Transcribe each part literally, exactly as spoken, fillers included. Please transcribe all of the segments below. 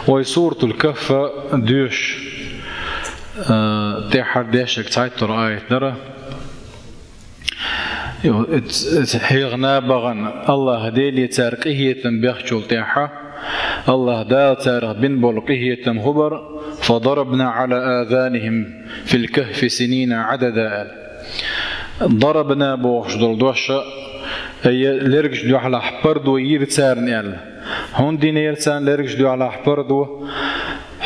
Вай Суратуль-Кахф доьшуш, а, тӀеххьара дешарг цхьайттара аят дара. Йо, эц-, эц хьехна бахана АллахӀ Деле цар къинхетам бехчул тӀехьа, АллахӀ Дала царах бина болу къинхетам хӀун бара: «فضربنا على آذانهم في الكهف سنين عددا», аьлла. «Дарабна» бохуш долу дош а, я лергаш дуьхьалахь пардо йира царна аьлла. ХӀунда йинера царна лергаш дуьхьалахь пардо?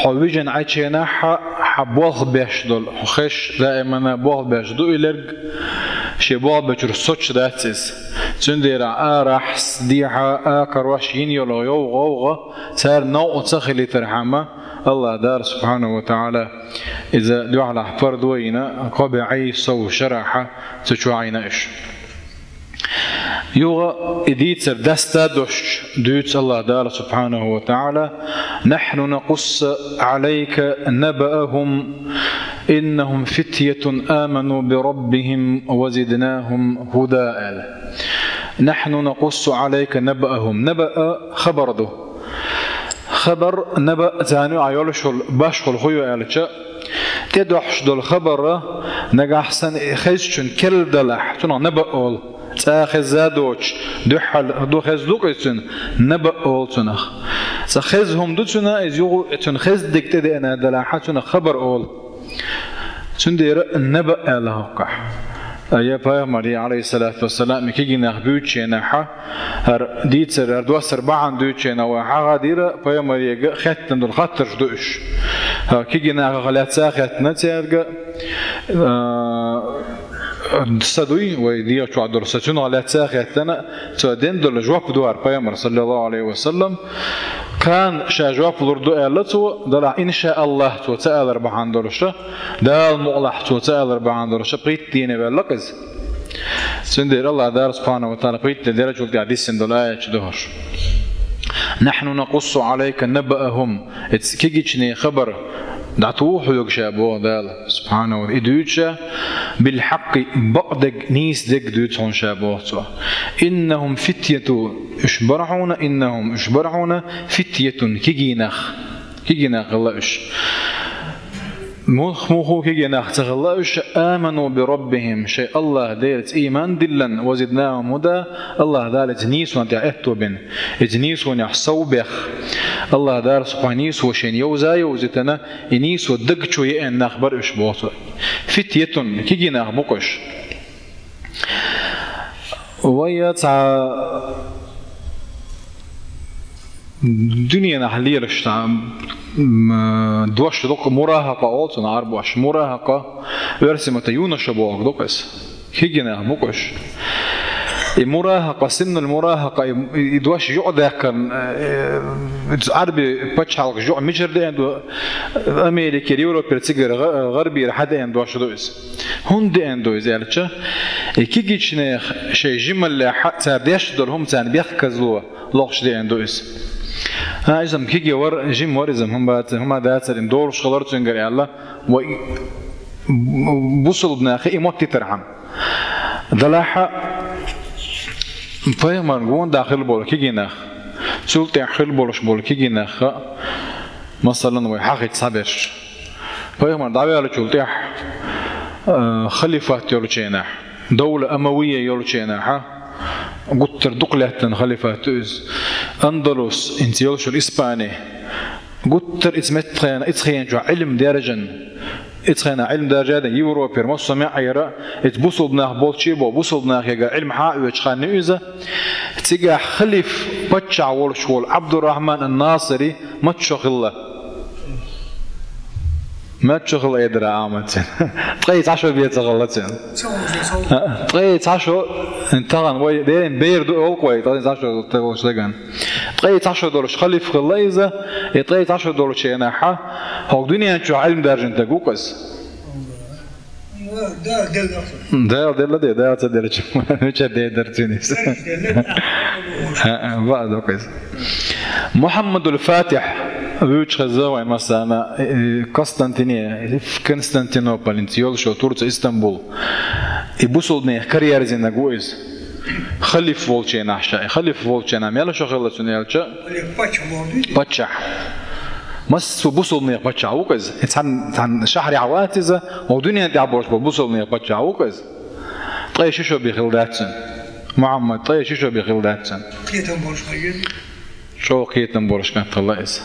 Хьо вижина Ӏачу хенахь хьан болх беш долу, хьо хезаш даимана болх беш ду и лерг, шен болх бечуьра соцуш дац иза. Цундела арахьа, дехьа, акхарош йина йолу йовха-гӀовгӀа царна новкъа ца хилийтархьама, АллахӀ Дала, субхьанаху ва тагӀала, иза дуьхьалахь пардо йина, кхо бӀе сов шарахьа цу чохь Ӏийна уьш. Юха и дийцар даста а дош дуьйцу АллахӀ Дала, субхьанаху ва тагӀала: «نحن نقص عليك نبأهم إنهم فتية آمنوا بربهم وزدناهم هدى», аьлла. «نحن نقص عليك نبأهم». Наба а хабар ду. Хабар, наба царна юкъахь йолуш йолу башхалла хӀун ю аьлча, тӀедохьуш долу хабар нагахь санна хезначунна керла далахь, цунах наба олу. ЦӀа хезна доцуш, дуьххьал ду хезна ду-кх иза цуьнан, наба олу цунах. Цкъа хезна хӀума ду цуьнан, иза юха цуьнан хезнарг тӀедеана далахь, цунах хабар олу. Цундела наба аьлла хӀокхахь. Ай, пайхамаре, Ӏалайхиссалату вассалам, и кегий нах буьйцучу хенахь, хӀара дийцар, хӀара доссар бахьана дуьйцучу хенахь вай хьахадийра, пайхамарега хеттина долу хаттарш ду уьш. ХӀара кегий нахах лаьцна а хеттина цаьрга, а, са дуй, вай дегӀа чохь долу са, цунах лаьцна а хеттина, цо дина долу жоп ду хӀара пайхамар, саллаллаху Ӏалайхи ва саллам. Кхана ша жоп лур ду аьлла цо, делахь, иншааллахӀ, цо ца алар бахьана долуша, Дала мукъалахь, цо ца алар бахьана долуша, пхийтта дийне ваьлла-кх иза. Цундела АллахӀ Дала, субхьанаху ва тагӀала, пхийтта де дерригачул тӀехь диссина долу аяташ ду хӀорш. «نحن نقص عليك نبأهم». Эцу кегийчеран хабар дӀатуху хьоьга ша, боху Дала, субхьанаху ва тагӀала, и дуьйцу ша, «بالحق», бакъдерг, нийса дерг дуьйцу хьуна ша, боху цо. «إنهم فتية», уьш бара хьуна, «إنهم», уьш бара хьуна, «فتية», кегий нах. Кегий нах хилла уьш. Мух-, муха кегий нах ца хилла уьш, «آمنوا بربهم», шайн АллахӀ Делаца ийман диллина, «وزدناهم هدى», АллахӀ Дала иза нийсонна тӀехь аьтто бина, иза нийсонехь сов бехна, АллахӀ Дала цу кхойн нийсо шайна йовза а йовзийтина, и нийсо даг чу еана нах бара уьш, боху цо. «فتية», кегий нах бу-кх уьш. Вай цхьа дуьненахь лелаш цхьа, м, дош ду-кх, мурахьакъа олу цунах Ӏарбоша. Мурахьакъа, оьрсийн маттахь юноша бохург ду-кх иза. Кегий нах бу-кх уьш. И мурахьакъа, синнуль мурахьакъа, и, и, и дош юкъадаьккхина, э, э, Ӏарби пачхьалкхаш юкъа мичара деана ду, Америкера, Европера, цигара, гӀа-, гӀарбера хьадеана дош ду иза. ХӀунда деана ду иза аьлча, и кегийчу нехан шайн жималлехь цара деш долу хӀума царна бехказло лохуш деана ду иза. А, иза-м кегий вара, жима вара иза-м, хӀума бац-, хӀума дацара, и долуш хилар цуьнгара аьлла, вай бусулба нахе и моттийтархьама. Делахь а пайхамарна гонахь хилла болу кегий нах, цул тӀаьхьа хилла болуш болу кегий нах, масалан, вай хьахийча цхьаберш. Пайхамар дӀаваьллачул тӀаьхьа, э, халифат йолчу хенахь, довла Амавия йолчу хенахь, гуттар а дукха лаьттина халифат ду иза. Андалус, хӀинца йолуш йолу Испани, гуттар а иза меттахъяьлла, иза хенахь чохь Ӏилма даьржина, иза хенахь Ӏилма даьржина, Европера, массо а маьӀӀера, иза бусулба нах болчу а боху, бусулба нахе Ӏилма хьа а оьцуш хан ю иза. Цигахь халиф паччахь волуш волу Ӏабдуррахьман ан-Насири маччо хилла. Маччо хилла, эдара Ахьмад цуьнан. Ткъе цхьа шо бен ца хилла цуьнан. Ткъе цхьа шо, тахана вай дерриг бер ду олу-кх вай, ткъе цхьа шо тахана волуш дагана. Ткъе цхьа шо долуш халиф хилла иза, и ткъе цхьа шо долучу хенахь, хӀокху дуьнен чохь Ӏилма даьржина стаг ву-кх иза. Дала делла де, Дала ца деллачу, мичара дер дара цуьнан иза. ХӀаъ, бакъ ду-кх иза. Мухьаммадул Фатихь вуьйцуш хезна вайн массарна, э, Константине, Константинополь, хӀинца йолуш йолу Турция, Истамбул. И бусулба нехан караерзийнарг ву иза. Халиф волчу хенахь ша, халиф волчу хенахь мел шо хилла цуьнан аьлча? Халиф паччахь боху дуй? Паччахь. Массо бусулнех паччахь ву-кх иза. И цхьана, цхьана шахьарехь вац иза, ву дуьнен тӀехь болуш болу бусулнех паччахь ву-кх иза. Ткъе ши шо бен хилла дац цуьнан. Мухьаммад, ткъе ши шо бен хилла дац цуьнан. Кхетам болуш хьан ю? ЧӀогӀа кхетам болуш кӀант хилла иза.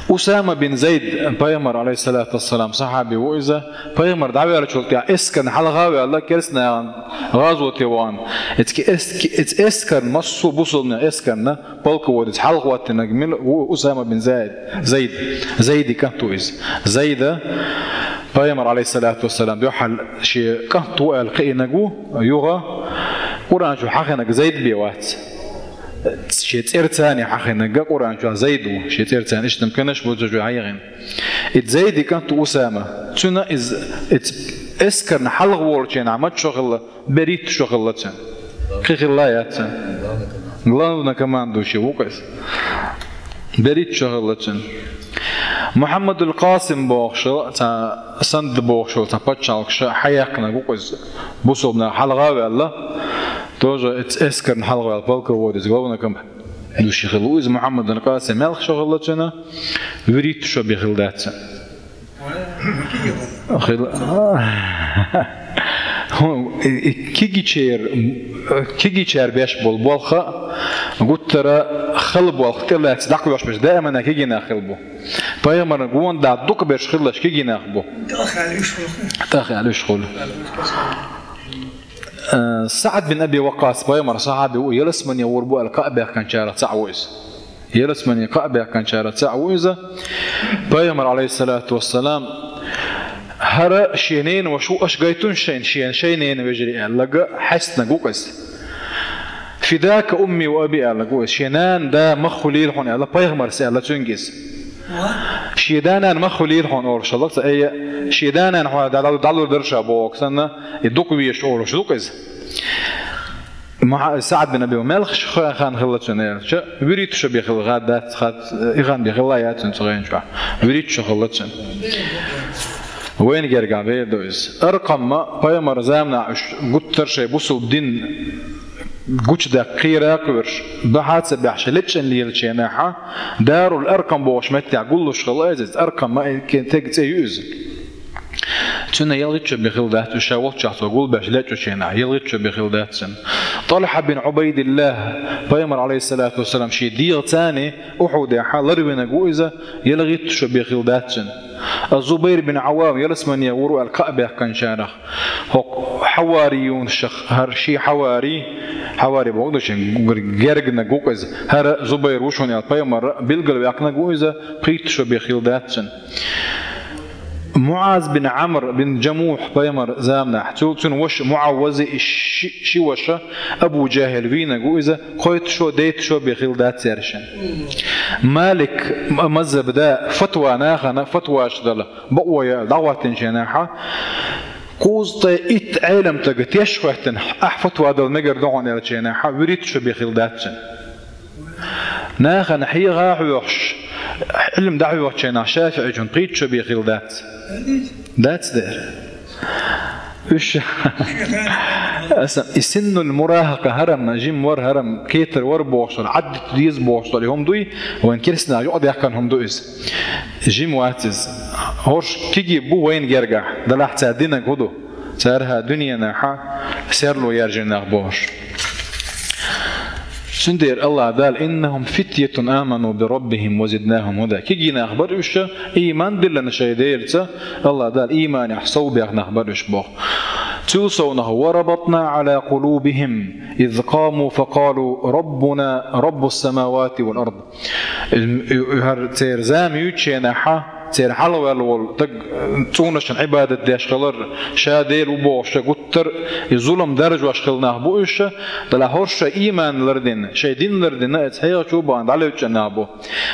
Усама бин Зайд, пайхамар, алейхиссалату вассалам, сахьаби ву иза, пайхамар дӀаваьллачул тӀаьхьа эскарна хьалха а ваьлла, керста нахана гӀазоте вахана. Эцки эс-, эц-, эскарна, массо бусулнех эскарна, полководец хьалха хӀоттийнарг мила ву? Усама бин Зайд, Зайд, Зайди кӀант ву иза. Зайда, пайхамар, алейхиссалату вассалам, дуьхьал шен кӀант ву аьлла кхиийнарг ву, юха Къуръан чу хьахийнарг Зайд бен вац. Шен цӀерца хьахийнарг Къуръан чохь Зайд ву, шен цӀерца иштта-м кхинаш бу цу чу хьахийна. И Зайди кӀант ву Усама. Цуьнан иза, иза эскарна хьалха волчу хенахь маца шо хилла, берхӀитта шо хилла цуьнан. Кхин хилла яц цуьнан. Главнокомандующий ву-кх иза. БерхӀитта шо хилла цуьнан. Мухьаммадул Къасим бохуш, цхьа Санд бохуш, цхьа пачхьалкхаша хьаяьккхинарг ву-кх иза. Бусулба нах хьалха а ваьлла, тоже эц-, эскарна хьалха ваьлла, полководец, главнокомандующий хилла ву иза. Мухьаммадул Къасим мел шо хилла цуьнан? ВуьрхӀитта шо бен хилла дац цуьнан. Хила-, хӀун, и, и кигичер-, кигичара беш болу болх гуттара а хала болх тӀелаьцна дӀакхоьхьуш берш даимана кигий нах хилла бу. Пайхамарна гонах дукха берш хилларш кигий нах бу. ТӀехъяьлла уьш хуьлу. ТӀехъяьлла уьш хуьлу. Э, СаӀд бин Аби Ваккъас, пайхамар сахьаби ву, ялсамане гӀур бу аьлла кхаъ баьхкинчарах цхьаъ ву иза. Ялсамане кхаъ баьхкинчарах цхьаъ ву иза. Пайхамар, алейхиссалату вассалам, хӀара шен ненаваша ву, аша гайтун шайна, шен, шайн ненавежарий аьлла, лага хьаьстинарг ву-кх иза. «Фидака умми ва аби», аьлларг ву иза. Шен нана, да мах хуьлийла хьуна аьлла, пайхамарс аьлла цуьнга иза. Шен да-нана мах хуьлийла хьуна олуш хилла-кх цо, айя, шен да-нана хьо дӀа-, дӀа-, дӀалур дара ша боху санна, и дукха везаш олуш ду-кх иза. Муха-, СаӀд бин Аби Ваккъас мел шо хан хилла цуьнан аьлча, вуьрхӀитта шо бен хилла гӀад дац, хад-, и хан бен хилла яц цуьнан цу гӀен чохь. ВуьрхӀитта шо хилла цуьнан. Вайна гергахь бер ду иза. Аркъамма пайхамар заманахь уьш гуттар а шайн бусулба дин гучудаккха кхера а кхоьруш, баха а ца баьхьаш, лечкъина лелачу хенахь, Дарул Аркъам бохучу меттехь гуллуш хилла иза, Аркъамма и ке-, тега цӀе ю иза. Цуьнан ялхитта шо бен хилла дац, уьш ша волччохь цо гулбеш лечкъинчу хенахь, ялхитта шо бен хилла дац цуьнан. ТӀалхьа бин Ӏубайдилла, пайхамар, алейхиссалату вассалам, шен дегӀаца Ухьудехь ларвинарг ву иза, ялхитта шо бен хилла дац цуьнан. А Зубайр бин Ӏаввам, ялсамане гӀур ву аьлла кхаъ баьхкинчарах. ХӀокху хьавариюнашах хӀара шен хьавари, хьавари боху ду шен, гергинарг ву-кх иза. ХӀара Зубайр ву шуна аьлла, пайхамар билгалваьккхинарг ву иза, пхийтта шо бен хилла дац цуьнан. МуӀаз бин Ӏамр бин Джамухь пайхамар заманахь, цу-, цуьнан ваша МуӀаввиз, и ши, ши ваша Абу ДжахӀил вийнарг ву иза, кхойтта шо, дейтта шо бен хилла дац церан шен. Малик м-, мазхӀаб да фатва нахана, фатваш дала, бакъо яла дӀахӀоттинчу хенахь, кхузткъе итт Ӏеламстага теш а хӀоьттина, ахь фатва дала мегар ду хьуна аьллачу хенахь, вуьрхӀитта шо бен хилла дац цуьнан. Нахана хьеха а хьоьхуш, Ӏилма дӀахьоьхучу хенахь ШафиӀичун пхийтта шо бен хилла дац. Дац дера. Уьш. Аса, и синнул мурахака хӀара-м, жима вар хӀара-м, кетар вар бохуш долу, Ӏаддита деза бохуш долу и хӀума дуй, вайн керстанаша юкъадаьккхина хӀума ду иза. Жима вац иза. ХӀорш кегий бу вайна гергахь, делахь цара динарг хӀун ду? Цара хӀара дуьненахь серло яржийна нах бу хӀорш. Цундела АллахӀ Дала: «Иннахум фитьятун аману би раббихим ва зиднахум хӀуда». Кегий нах бара уьш, ийман диллина шайн Делаца, АллахӀ Дала ийманехь сов беха нах бара уьш боху. Цул совнаха: «Ва рабатна Ӏала къулубихим, из къаму фа къалу раббуна раббус самавати вал ард». И, и, и хӀара церан зама юьйцучу хенахь, церан хьалхаваьлла волу стаг, э, цӀунашна Ӏибадат деш хилар, ша Дела ву бохуш, ша гуттар а и зулам даржош хилла нах бу уьш, делахь хӀорш шайн ийман лардина, шайн дин лардина, иза хьеха чу а бахана дӀалечкъина нах бу.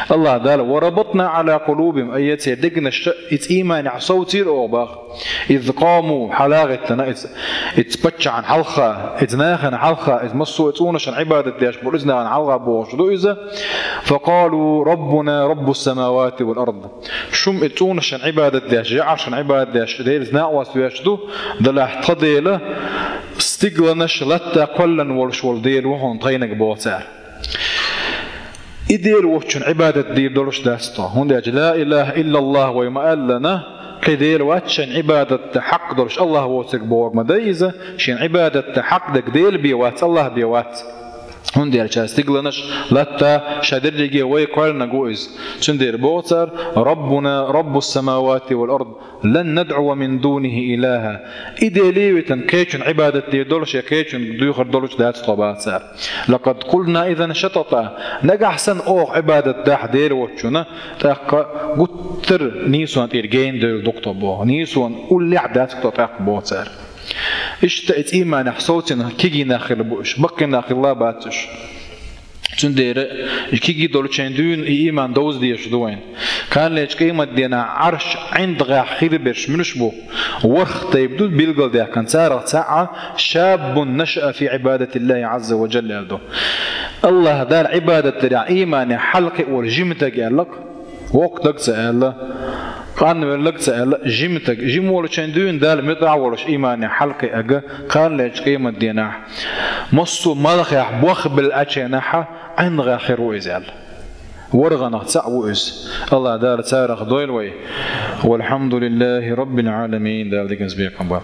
АллахӀ Дала: «Ва рабатна Ӏала къулубихим», айя церан дегнаш иза ийманехь совцийра оха боху. «Из къаму», хьалагӀиттина иза, иза паччахьна хьалха, иза нахана хьалха, иза массо а цӀунашна Ӏибадат деш болу иза нахана хьалха бохуш ду иза. «Фа къалу раббуна раббус самавати вал ард». Шуна и цӀунашна Ӏибадат деш, жаӀаршна Ӏибадат деш, Делаца накъост веш ду, делахь тхан Дела, с-, Стигланаш, латта кхоьллина волуш волу Дела ву хьуна тхайниг боху цара. И Дела воцчунна Ӏибадат дийр долуш дац тхо. ХӀунда аьлча ла илаха иллаллах вай ма-аллана, кхин Дела вац шайна Ӏибадатта хьакъ долуш, Аллах воцург бохург ма дай иза, шена Ӏибадатта хьакъ дерг Дела бен вац, Аллах бен вац. ХӀунда аьлча стигланаш, латта, ша дерриге вай кхоьллинарг ву иза. Цундела боху цара: «Раббуна раббус самавати вал ард, лан надъуа мин дунихи илаха». И Деле витина кхечунна Ӏибадат дийр долуш я кхечунна дуьйхур долуш дац тхо, баха цара. «Лакъад къулна изан шатата». Нагахь санна оха Ӏибадат дахь Дела воцчунна, тӀаккха гуттар а нийсонан тӀера гена девлла ду-кх тхо боху. Нийсонан уллехь дац-кх тхо тӀаккха, боху цара. Иштта и цӀийманехь совцина кегий нах хилла бу уьш, баккхий нах хилла бац уьш. Цундела и кегий долчу шайн дуьйна и ийман довза дезаш ду вайна. Кхана лечу къематдийнахь Ӏарш ӀиндагӀехь хир берш муьлш бу? ВорхӀ тайпа ду билгалдаьккхина, царах цхьаъ: «Шаббун нашаа фи Ӏибадатиллахи Ӏазза ва Джалла», аьлла ду. Аллаха Дала Ӏибадат дарехь иймане хьалакхиъна волу жима стаг аьлла-кх. Воккха стаг ца аьлла, къанвелларг ца аьлла, жима стаг. Жима волчу шайн дуьйна Далла муьтӀахь а волуш иймане хьалакхиънарг кхана лечу къематдийнахь, массо а малхех болх белла Ӏачу хенахь, ӀиндагӀехь хир ву иза аьлла. ВорхӀанах цхьаъ ву иза. Аллаха Дала царах дойла вай. Валхьамдулиллахи раббил Ӏаламин. Дала диканца бекхам бойла.